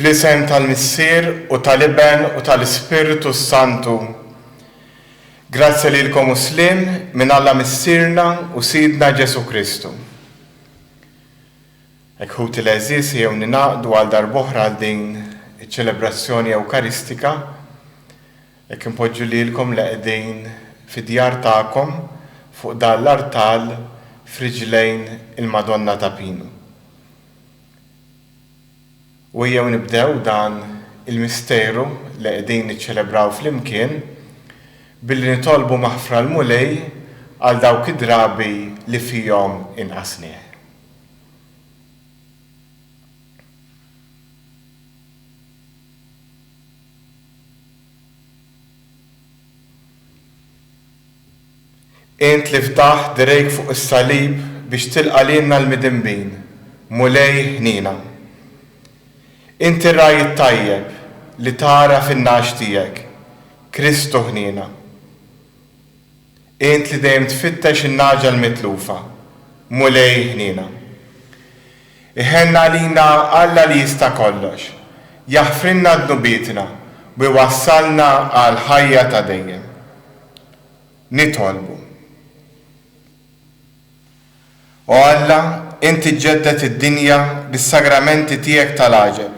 Fl-isem tal-Missier u tal-Iben u tal-Ispirtu s-Santu. Grazzja lilkom u sliem minn Alla Missierna u Sidna Ġesù Kristu. Hekk ħuti l-għeżież ejjew ningħaqdu għal darb'oħra għal din iċ-ċelebrazzjoni Ewkaristika. Hekk inpoġġu lilkom li qegħdin fid-djar tagħkom fuq dan l-artal f'riġlejn il-Madonna ta' Pinu. U ejjew nibdew dan il-misteru li qegħdin niċċelebraw flimkien billi nitolbu maħfra l-Mulej għal dawk id-drabi li fihom inqasnieh. Int li ftaħt dirgħejk fuq is-salib biex tilqa' lilna l-midinbin, Mulej ħniena. Int ir-Ragħaj it-tajjeb li tagħraf in-nagħaġ tiegħek, Kristu ħniena. Int li dejjem tfittex in-nagħġa l-mitlufa, Mulej ħniena. Iħenn għalina Alla li jista' kollox, jaħfrilna dnubietna u jwassalna għall-ħajja ta' dejjem. Nitolbu. O Alla, int iġġedded id-dinja bis-sagramenti tiegħek tal-għaġeb.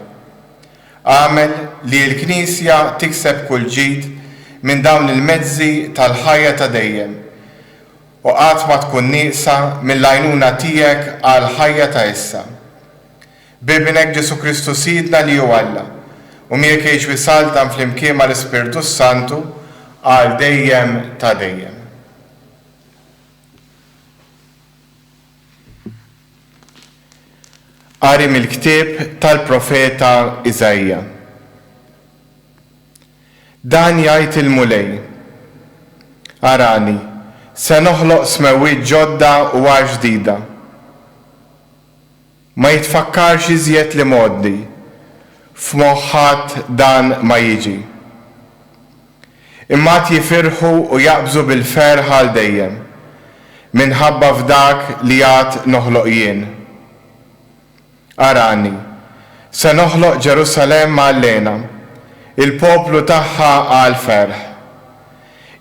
Agħmel li l-Knisja tikseb kull ġid minn dawn il-mezzi tal-ħajja ta' dejjem u qatt ma tkun nieqsa mill-għajnuna tiegħek għall-ħajja ta' issa. B'Ibnek Ġesù Kristu Sidna li hu Alla, u miegħek jgħix u jsaltan flimkien mal-Ispirtu s-Santu għal dejjem ta' dejjem. Qari mill-ktieb tal-profeta Iżaija. Dan jgħid il-Mulej, Arani, se noħloq smewwiet ġodda u art ġdida. Ma jitfakkarx iżjed l-imgħoddi, f'moħħ ħadd dan ma jiġi. Imma għad jifirħu u jaqbżu bil-ferħ għal dejjem, minħabba f'dak li għad noħloq jien. Arani, se noħloq Ġerusalemm għall-hena, il-poplu tagħha għall-ferħ.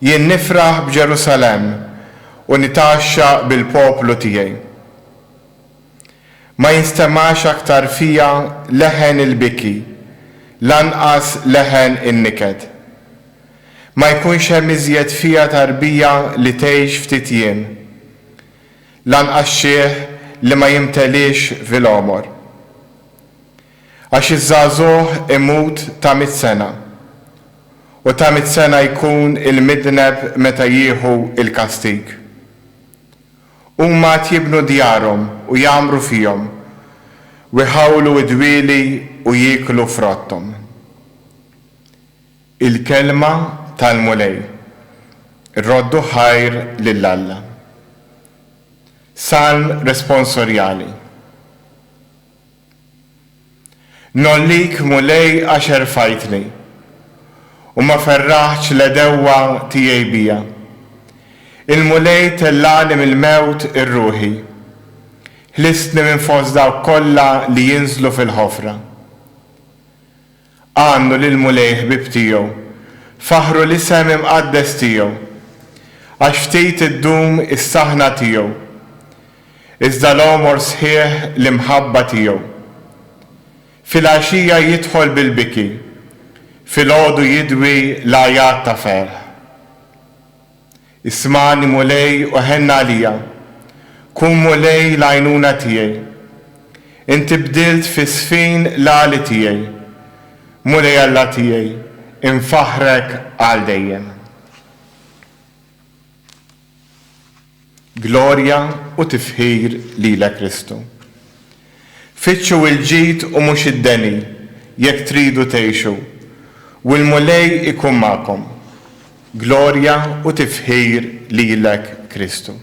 Jien nifraħ b'Ġerusalemm u nitgħaxxaq bil-poplu tiegħi. Ma jinstemax aktar fiha leħen il-biki, lanqas leħen in-niket. Ma jkunx hemm iżjed fiha tarbija li tgħix ftit jiem. Lanqas xiħ li ma jimteliex fil-għomor. Għax iż-żagħżugħ imut ta' mitt sena, u ta' mitt sena jkun il-midneb meta jieħu l-kastig. Huma għad jibnu djarhom u jgħammru fihom, u jħawlu d-dwieli u jieklu frotthom. Il-Kelma tal-Mulej. Irroddu ħajr lil Alla. Salm Responsorjali. Ngħollik, Mulej, għax erfajtni, u ma ferraħtx l-għedewwa tiegħi bija. Il-Mulej tellagħni mill-mewt ir-ruħi, ħlistni minn fost dawk kollha li jinżlu fil-ħofra. Għannu lill-Mulej ħbieb tiegħu, faħħru l-isem imqaddes tiegħu. Għax ftit iddum is-saħna tiegħu, iżda l-għomor sħiħ l-imħabba tiegħu. Filgħaxija jidħol bil-biki, filgħodu jidwi l-għajat ta' ferħ. Ismagħni, Mulej, u ħenn għalija. Kun, Mulej, l-għajnuna tiegħi. Inti bdilt fi żfin l-għali tiegħi. Mulej Alla tiegħi, infaħħrek għal dejjem. Glorja u tifħir lilek Kristu. Fittxu l-ġid u mhux id-deni jekk tridu tgħixu, u l-Mulej ikun magħkom. Glorja u tifħir lilek Kristu.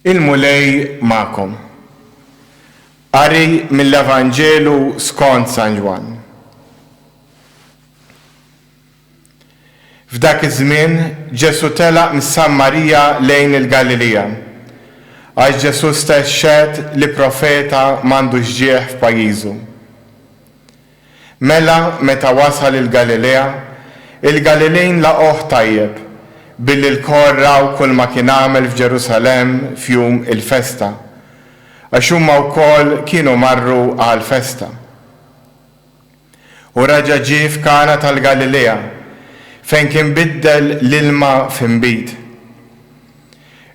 Il-Mulej magħkom. Qari mill-Evanġelu skont San Ġwann. F'dak iż-żmien, Ġesù telaq mis-Sammarija lejn il-Galilija, għax Ġesù stess xehed li profeta m'għandux ġieħ f'pajjiżu. Mela meta wasal il-Galilea, il-Galilejn laqgħuh tajjeb, billi lkoll raw kulma kien għamel f'Ġerusalemm f'jum il-festa, għax huma wkoll kienu marru għall-festa. U raġa' ġie f'Kana tal-Galilea, fejn kien biddel l-ilma f'inbid.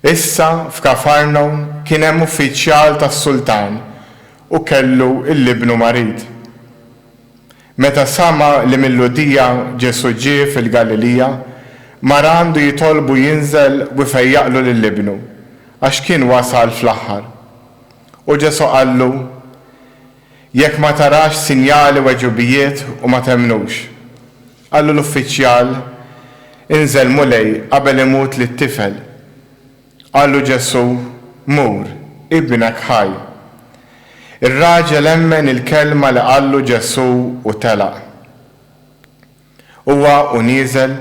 Issa f'Kafarnahum kien hemm uffiċjal tas-sultan u kellu 'l ibnu marid. Meta sama' li mil-Lhudija Ġesù ġie fil-Galilija, mar għandu jitolbu jinżel u jfejjaqlu lil ibnu, għax kien wasal fl-aħħar. U Ġesù qallu, Jekk ma tarax sinjali u għeġubijiet u ma temmnux. Qallu l-uffiċjal, Inżel, Mulej, qabel imutli t-tifel. Qallu Ġesù, Mur, ibnek ħaj. Ir-raġel emmen il-kelma li qallu Ġesù u telaq. Huwa u nieżel,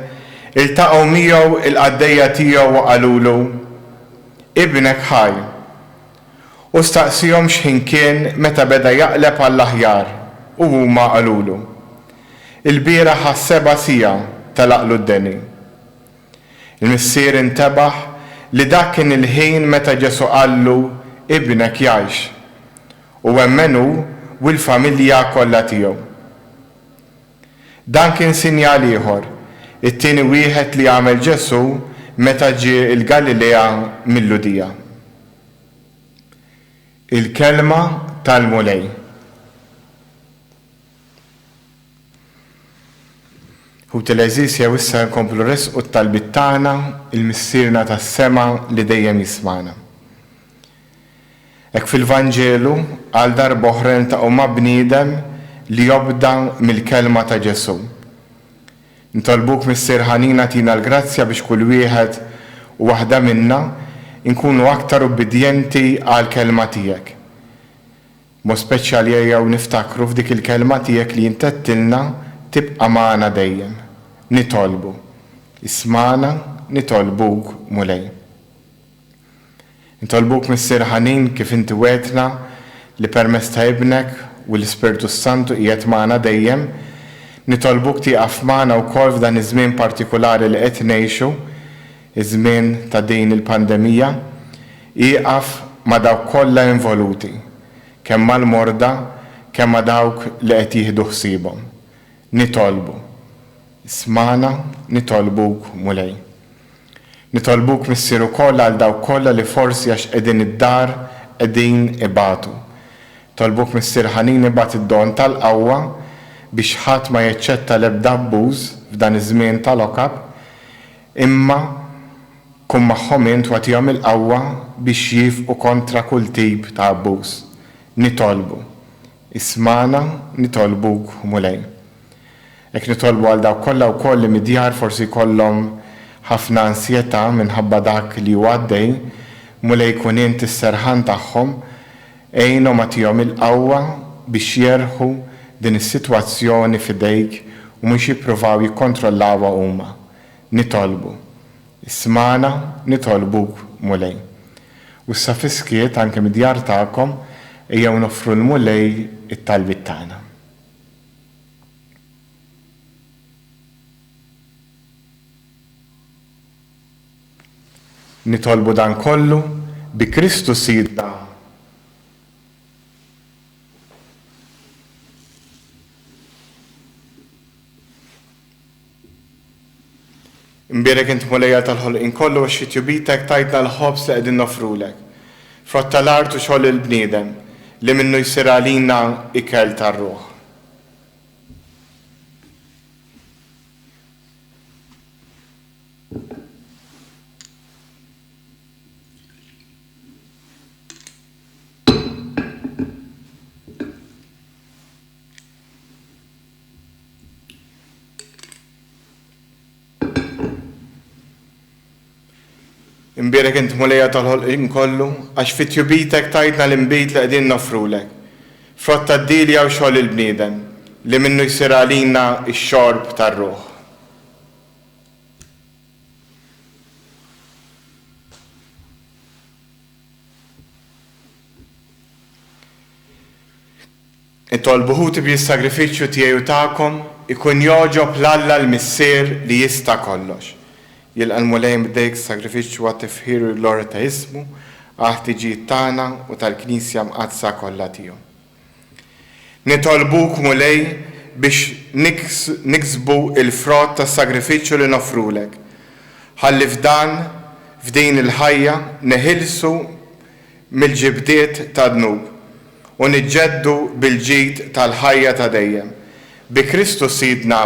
iltaqgħu miegħu l-qaddejja tiegħu u qalulu, Ibnek ħaj. Hu staqsiehom x'ħin kien meta beda jaqleb għall-aħjar u huma qalulu, Ilbieraħ għas-seba' siegħa telaqlu d-deni. Il-missier intebaħ li dak kien il-ħin meta Ġesù qallu, Ibnek jgħix. U emmen hu u l-familja kollha tiegħu. Dan kien sinjal ieħor, it-tieni wieħed li għamel Ġesù meta ġie l-Galilea mil-Lhudija. Il-Kelma tal-Mulej. Ħuti l-għeżież jew issa nkomplu nressqu t-talbiet tagħna 'l Missierna tas-sema li dejjem jismagħna. Hekk fil-Vanġelu għal darb'oħra niltaqgħu ma' bniedem li jobda mill-kelma ta' Ġesù. Nitolbuk Missier ħanin agħtina l-grazzja biex kull wieħed u waħda minna nkunu aktar ubbidjenti għall-kelma tiegħek. B'mod speċjali ejjew niftakru f'dik il-kelma tiegħek li int għedtilna tibqa' magħna dejjem. Nitolbu. Ismagħna, nitolbuk, Mulej. Nitolbuk Missier ħanin kif inti wegħdtna li permezz ta' Ibnek u l-Ispirtu s-Santu qiegħed magħna dejjem, nitolbuk tieqaf magħna wkoll f'dan iż-żmien partikulari li qed ngħixu, iż-żmien ta' din il-pandemija, ieqaf ma' dawk kollha involuti, kemm mal-morda, kemm ma' dawk li qed jieħdu ħsiebhom. Nitolbu. Ismagħna, nitolbuk, Mulej. Nitolbuk, Missier ukoll għal dawk kollha li forsi għax qegħdin id-dar qegħdin ibatu. Nitolbuk, Missier ħanin ibgħat id-don tal-qawwa biex ħadd ma jaċċetta l-ebda abbuż f'dan iż-żmien ta' lock-up, Imma kun magħhom int u agħtihom il-qawwa biex jiefqu kontra kull tip ta' abbuż. Nitolbu. Ismagħna, nitolbuk, Mulej. Hekk nitolbu għal dawk kollha wkoll li mid-djar forsi jkollhom ħafna ansjetà minħabba dak li hu għaddej, Mulej kun int is-serħan tagħhom, għinhom agħtihom il-qawwa biex jerħu din is-sitwazzjoni f'idejk u mhux jippruvaw jikkontrollawha huma. Nitolbu. Ismagħna, nitolbuk, Mulej. U issa fis-skiet, anke mid-djar tagħkom, ejjew noffru l-Mulej it-talbiet tagħna. Nitolbu dan kollu bi Kristu Sidna. Imbierek int Mulej Alla tal-ħolqien kollu għax fi tjubitek tajtna l-ħobż li qegħdin noffrulek, frott tal-art u xogħol il-bniedem, li minnu jsir għalina ikel tar-ruħ. Imbierek int Mulej tal-ħolqien kollu, għax fi tjubitek tajtna l-inbid li qegħdin noffrulek, frott tad-dielja u xogħol il-bniedem, li minnu jsir għalina x-xorb tar-ruħ. Itolbu ħuti biex is-sagrifiċċju tiegħi u tagħkom ikun jogħġob 'l Alla l-Missier li jista' kollox. Jilqa' l-Mulej m'idejk is-sagrifiċċju għat-tifħir u l-glorja ta' ismu, għall-ħtiġijiet tagħna u tal-Knisja Mqaddsa kollha tiegħu. Nitolbuk, Mulej, biex niksbu l-frott tas-sagrifiċċju li noffrulek, ħalli f'dan, f'din il-ħajja, neħilsu mill-ġibdiet tad-dnub u niġġeddu bil-ġid tal-ħajja ta' dejjem. Bi Kristu Sidna.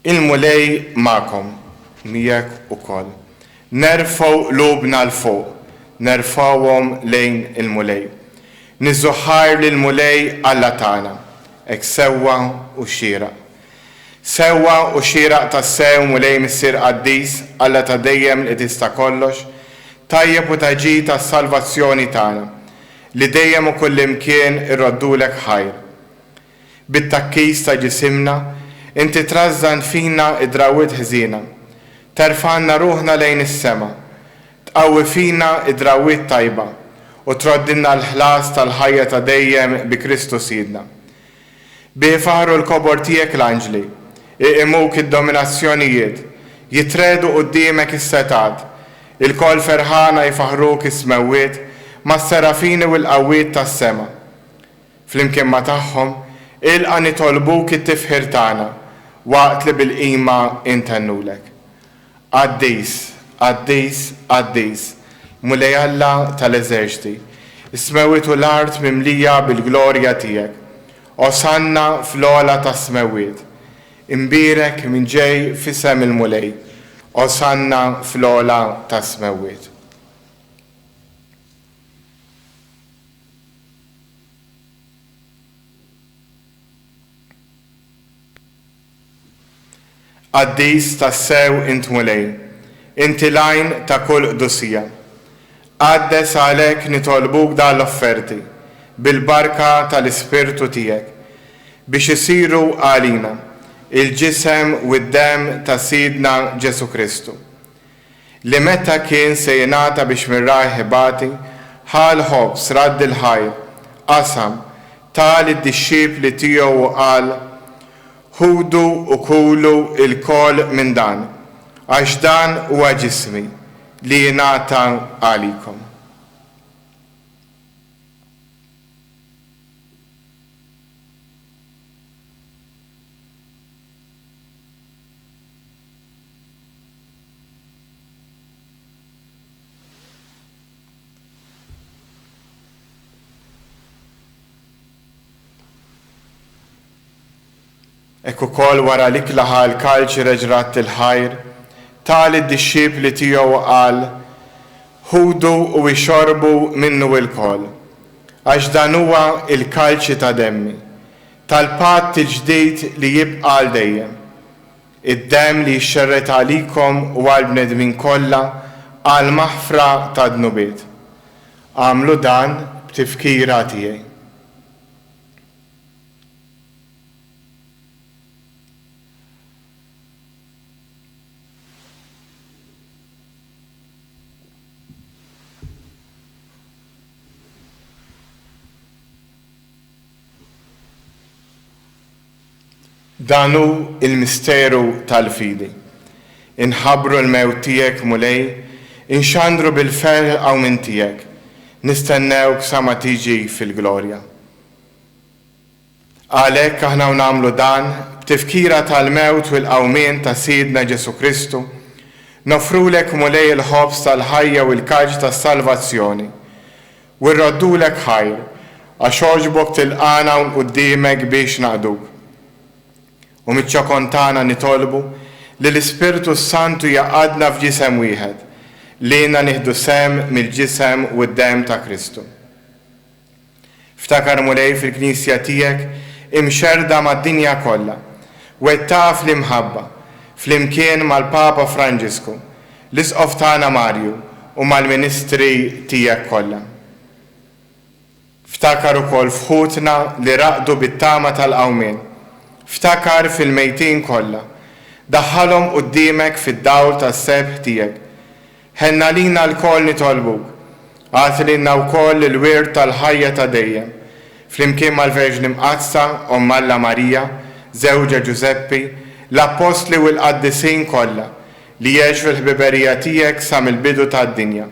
Il-Mulej magħkom. Miegħek ukoll. Nerfgħu qlubna 'l fuq, nerfgħuhom lejn il-Mulej. Niżżu ħajr lill-Mulej Alla tagħna, hekk sewwa u xieraq. Sewwa u xieraq tassew, Mulej Missier qaddis, Alla ta' dejjem li tista' kollox, tajjeb u ta' ġid għas-salvazzjoni tagħna, li dejjem u kullimkien irroddulek ħajr. Bit-tgħakkis ta' ġisimna, inti trażżan fina d-drawwiet ħżiena, terfgħalna ruħna lejn is-sema, tqawwi fina d-drawwiet tajba u troddilna l-ħlas tal-ħajja ta' dejjem bi Kristu Sidna. Bih ifaħħru l-kobor tiegħek l-anġli, iqimuk id-dominazzjonijiet, jitregħdu quddiemek is-setgħat, ilkoll ferħana jfaħħruk is-smewwiet mas-serafini u l-qawwiet tas-sema. Flimkien ma' tagħhom, ilqa' nitolbuk it-tifħir tagħna waqt li bil-qima intennulek. Qaddis, qaddis, qaddis, Mulej Alla tal-eżerċti, is-smewwiet u l-art mimlija bil-glorja tiegħek. Osanna fl-ogħla tas-smewwiet. Imbierek min ġej f'isem il-Mulej. Osanna fl-ogħla tas-smewwiet. Qaddis tassew int Mulej, inti l-għajn ta' kull qdusija. Qaddes għalhekk nitolbuk dan l-offerti, bil-barka tal-Ispirtu tiegħek, biex isiru għalina, il-ġisem u d-demm ta' Sidna Ġesù Kristu. Li meta kien se jingħata biex minn rajh ibati, ħa l-ħobż, radd il-ħajr, qasam, ta lid-dixxipli tiegħu u qal, Ħudu u kulu lkoll minn dan, għax dan huwa ġismi, li jingħata għalikom. Hekk ukoll wara l-ikla ħa l-kalċi reġ' radd il-ħajr, ta lid-dixxipli tiegħu u qal, Ħudu u ixorbu minnu ilkoll, għax dan huwa l-kalċi ta' demmi, tal-patt il-ġdid li jibqa' għal dejjem. Id-demm li jixxerred għalikom u għall-bnedmin kollha għall-maħfra tad-dnubiet. Agħmlu dan b'tifkira tiegħi. Dan hu l-misteru tal-fidi. Inħabbru l-mewt tiegħek, Mulej, inxandru bil-ferħ il-qawmien tiegħek, nistennewk sa ma tiġi fil-glorja. Għalhekk aħna u nagħmlu dan, b'tifkira tal-mewt u l-qawmien ta' Sidna Ġesù Kristu, noffrulek, Mulej, il-ħobż tal-ħajja u l-kalċ tas-salvazzjoni, U rroddulek ħajr, għax għoġbok tilqagħna hawn quddiemek biex naqduk. U miċ-ċokon tagħna nitolbu li l-Ispirtu s-Santu jgħaqqadna f'ġisem wieħed, lilna nieħdu sehem mill-ġisem u d-demm ta' Kristu. Ftakar Mulej fil-Knisja tiegħek imxerrda mad-dinja kollha, wettaqha fl-imħabba, flimkien mal-Papa Franġisku, l-Isqof tagħna Marju u mal-ministri tiegħek kollha. Ftakar ukoll f'ħutna li raqdu bit-tama tal-qawmien. Ftakar fil-mejtin kollha. Daħħalhom quddiemek fid-dawl tas-sebħ tiegħek. Ħenn għalina lkoll nitolbuk. Agħti lilna wkoll il-wirt tal-ħajja ta' dejjem. Flimkien mal-Verġni Mqaddsa, Omm Alla Marija, żewġha Ġużeppi, l-Appostli u l-qaddisin kollha, li għexu l-ħbiberija tiegħek sa mill-bidu tad-dinja.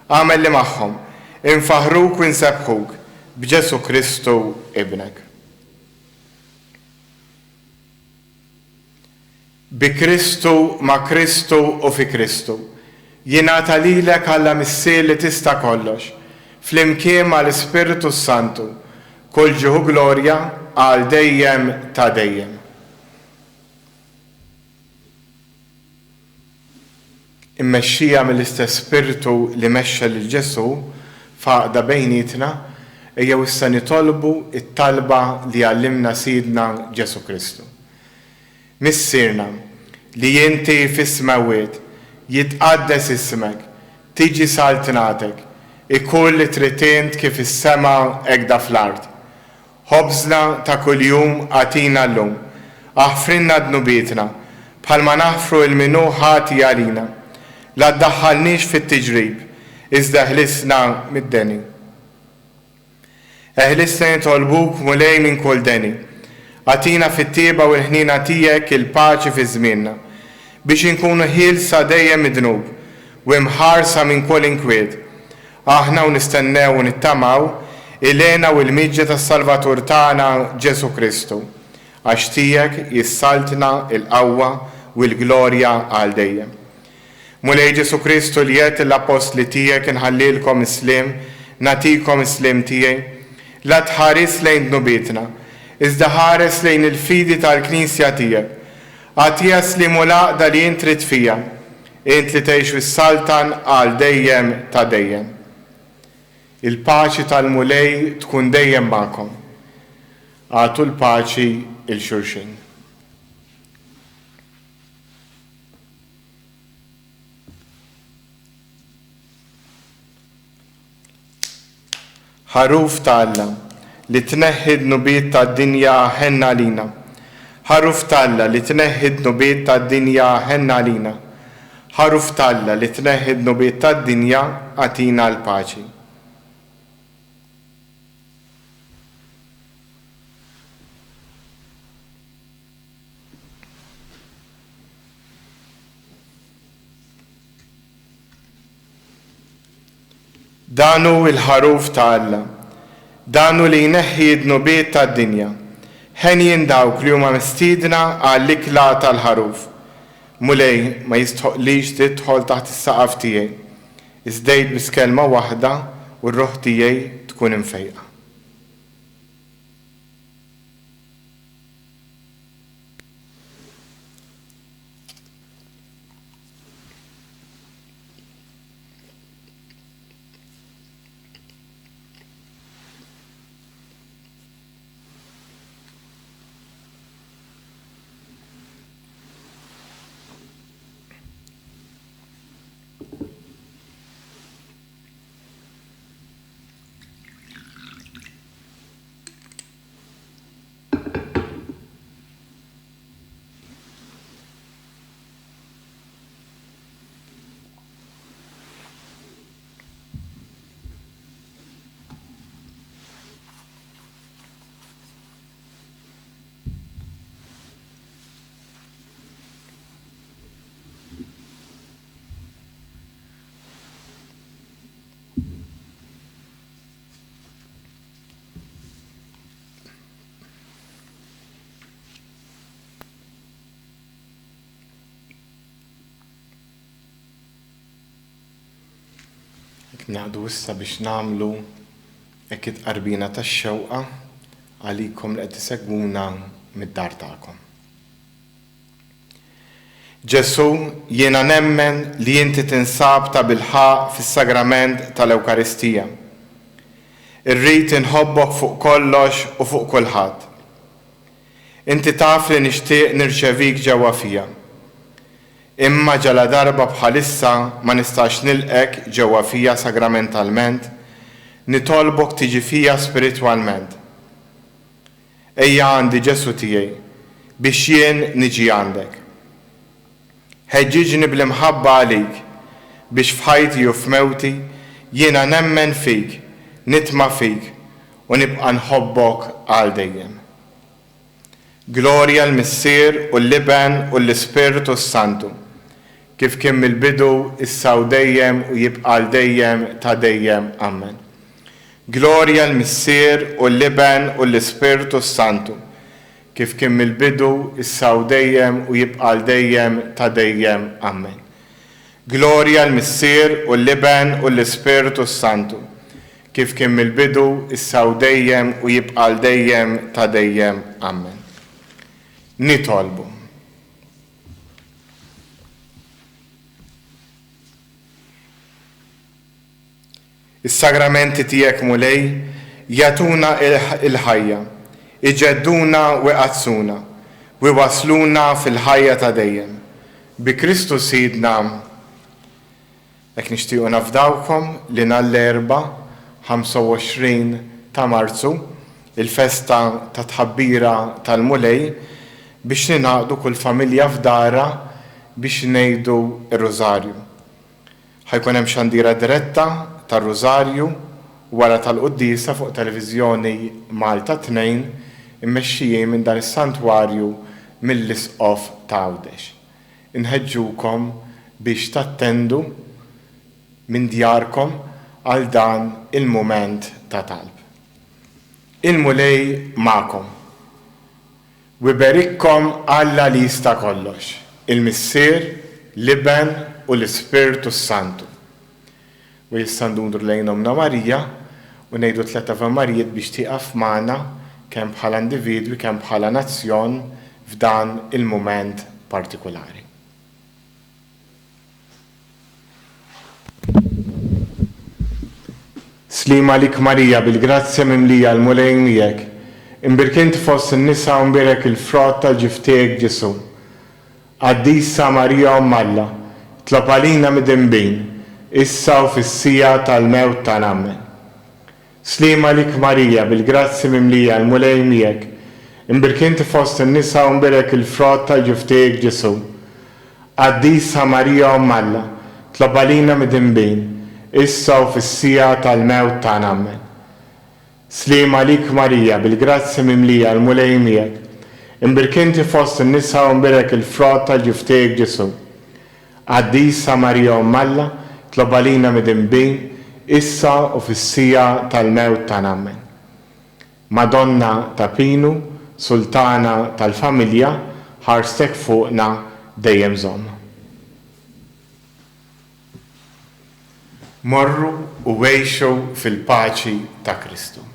Agħmel li magħhom, infaħħruk u nsebbħuk, b'Ġesù Kristu, Ibnek. Bi Kristu, ma' Kristu u fi Kristu, jingħata lilek Alla Missier li tista' kollox, flimkien ma' l-Ispirtu s-Santu, kull ġieħ u glorja għal dejjem ta' dejjem. Immexxija mill-istess Spirtu li mexxa lil Ġesù f'għaqda bejnietna, ejjew issa nitolbu t-talba li għallimna Sidna Ġesù Kristu. Missierna, li inti fis-smewwiet, jitqaddes ismek, tiġi saltnatek, ikun li trid int kif fis-sema hekk fl-art. Ħobżna ta' kuljum agħtina llum. Aħfrilna dnubietna, bħalma naħfru 'l min hu ħati għalina. La ddaħħalniex fit-tiġrib, iżda eħlisna mid-deni. Eħlisna nitolbuk, Mulej, minn kull deni. Agħtina fit-tjieba u l-ħniena tiegħek il-paċi fi żmienna, biex inkunu ħielsa dejjem mid-dnub u imħarsa minn kull inkwiet, aħna u nistennew u nittamaw il-hena u l-miġja tas-Salvatur tagħna Ġesù Kristu, għax tiegħek hi s-saltna, il-qawwa u l-glorja għal dejjem. Mulej Ġesù Kristu li għedt lill-appostli tiegħek inħallilkom is-sliem, nagħtikom is-sliem tiegħi, la tħaris lejn dnubietna, iżda ħares lejn il-fidi tal-Knisja tiegħek. Agħtiha s-sliem u l-għaqda li int trid fiha, int li tgħix u ssaltan għal dejjem ta' dejjem. Il-paċi tal-Mulej tkun dejjem magħkom. Agħtu l-paċi 'l xulxin. Ħaruf ta' Alla, li tneħħi d-dnubiet tad-dinja ħenn għalina. Ħaruf t'Alla, li tneħħi d-dnubiet tad-dinja ħenn għalina. Ħaruf t'Alla, li tneħħi d-dnubiet tad-dinja agħtina l-paċi. Dan hu l-Ħaruf ta' Alla. Dan hu li jneħħi d-dnubiet tad-dinja. Henjin dawk li huma mistiedna għall-ikla tal-Ħaruf. Mulej, ma jistħoqqlix tidħol taħt is-saqaf tiegħi, iżda għid biss kelma waħda u r-ruħ tiegħi tkun imfejqa. Naqdu issa biex nagħmlu hekk it-tqarbina tax-xewqa għalikom li qed tisegwuna mid-dar tagħkom. Ġesù, jiena nemmen li inti tinsab tabilħaqq fis-Sagrament tal-Ewkaristija. Irrid inħobbok fuq kollox u fuq kulħadd. Inti taf li nixtieq nirċevik ġewwa fija. Imma ġaladarba bħalissa ma nistax nilqgħek ġewwa fija sagramentalment, nitolbok tiġi fija spiritwalment. Ejja għandi Ġesù tiegħi, biex jien niġi għandek. Ħeġġiġni bl-imħabba għalik, biex f'ħajti u f'mewti jiena nemmen fik, nitma' fik, u. u nibqa' nħobbok għal dejjem. Glorja l-Missier u l-Iben u l-Ispirtu s-Santu, kif kien mill-bidu, issa u dejjem u jibqa' għal dejjem ta' dejjem. Ammen. Glorja l-Missier u l-Iben u l-Ispirtu s-Santu, kif kien mill-bidu, issa u dejjem u jibqa' għal dejjem ta' dejjem. Ammen. Glorja l-Missier u l-Iben u l-Ispirtu s-Santu, kif kien mill-bidu, issa u dejjem u jibqa' għal dejjem ta' dejjem. Ammen. Nitolbu. Is-sagramenti tiegħek, Mulej, jagħtuna l-ħajja, iġedduna u jqaddsuna, u jwassluna fil-ħajja ta' dejjem. Bi Kristu Sidna. Hekk nixtiequ nafdawkom li nhar l-Erbgħa, 25 ta' Marzu, il-festa tat-Tħabbira tal-Mulej, biex ningħaqdu kull familja f'darha biex ngħidu r-Rużarju. Ħa jkun hemm xandira diretta tar-Rużarju wara tal-quddiesa fuq Televiżjoni Malta 2 immexxijin minn dan is-Santwarju mill-Isqof ta' Għawdex. Inħeġġukom biex tattendu minn djarkom għal dan il-mument ta' talb. Il-Mulej magħkom. U jberikkom Alla li jista' kollox, il-Missier, l-Iben u l-Ispirtu s-Santu. U issa nduru lejn Ommna Marija u ngħidu tlett Ave Marijiet biex tieqaf magħna kemm bħala individwi kemm bħala nazzjon f'dan il-mument partikulari. Sliem għalik Marija bil-grazzja mimlija l-Mulej miegħek, imbierk int fost in-nisa u mbierek il-frott tal-ġuf tiegħek Ġesù. Qaddisa Marija Omm Alla, itlob għalina midinbin, issa u fis-siegħa tal-mewt tagħna Ammen. Sliem għalik Marija bil-grazzi mimlija l-Mulej miegħek, imbierk inti fost in-nisa u mbierek il-frott tal-ġuf tiegħek Ġesù. Qaddisa Marija Omm Alla, tlob għalina midinbin, issa u fis-siegħa tal-mewt tagħna Ammen. Sliem għalik Marija bil-grazzi mimlija l-Mulej miegħek, imbierk inti fost in-nisa u mbierek il-frott tal-ġuf tiegħek Ġesù. Qaddisa Marija Omm Alla, tlob għalina midinbin, issa u fis-siegħa tal-mewt tagħna Ammen. Madonna ta' Pinu, Sultana tal-familja, ħarstek fuqna dejjem żomm. Morru u għixu fil-paċi ta' Kristu.